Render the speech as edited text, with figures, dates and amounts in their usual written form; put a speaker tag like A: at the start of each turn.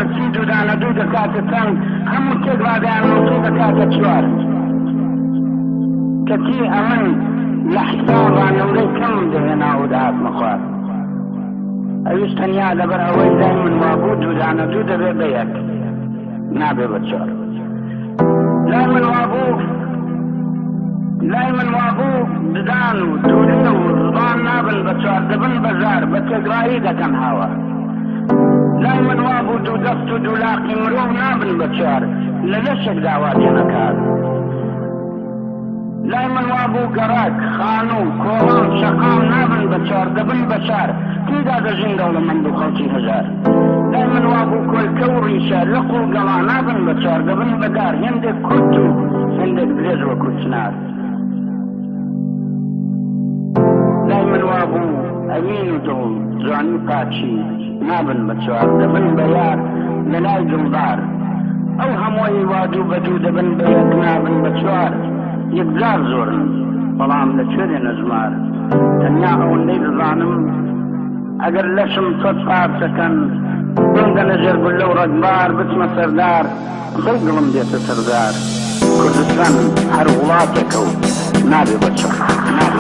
A: برسی دوودانە دوو دەکاتە چەند، هەموو تێکڕا دەیاننووسی دەکاتە چوار. کەچی ئەمن لە حیسابا نمرەی کەمم دەهێنا و دەهاتمە خوار. ئەویش تەنیا لەبەر ئەوەی لای من وابوو دوودانە دوو دەبێ بە یەک، نابێ بە چوار. لای من وابوو لای من وابوو ددان و دوولێ و زبان نابن بە چوار، دەبن بە زار، بە تێکڕایی دەکەن هاوار. لای من وابوو دوو دەست و دوو لاقی مرۆڤ نابن بە چوار، لە لەشێکدا وا دێنە کار. لای من وابوو گەڕەک، خانوو، کۆڵان، شەقام نابن بە چوار، دەبن بە شار، تێیدا دەژین دەوڵەمەند و خەڵکی هەژار. لای من وابوو کۆلکە و ڕیشە، لق و گەڵا نابن بە چوار، دەبن بە دار، هێندێک کورت و هێندێک درێژ وەکوو چنار. لای من وابوو ئەوین و دڵ، جوانی و پاکی نابن بە چوار، دەبن بە یار لە لای دڵدار. ئەو هەمووەی وا دوو بە دوو دەبن بە یەک نابن بە چوار، یەکجار زۆرن بەڵام لە کوێ دێنە ژمار؟ تەنیا ئەوەندەی دەزانم ئەگەر لەشم سەد پارچە کەن، بمدەنە ژێر گوللە و ڕەگبار، بچمە سەردار، دڵ دڵم دێتە سەردار. کوردستان هەر وڵاتێکە و نابێ بە چوار.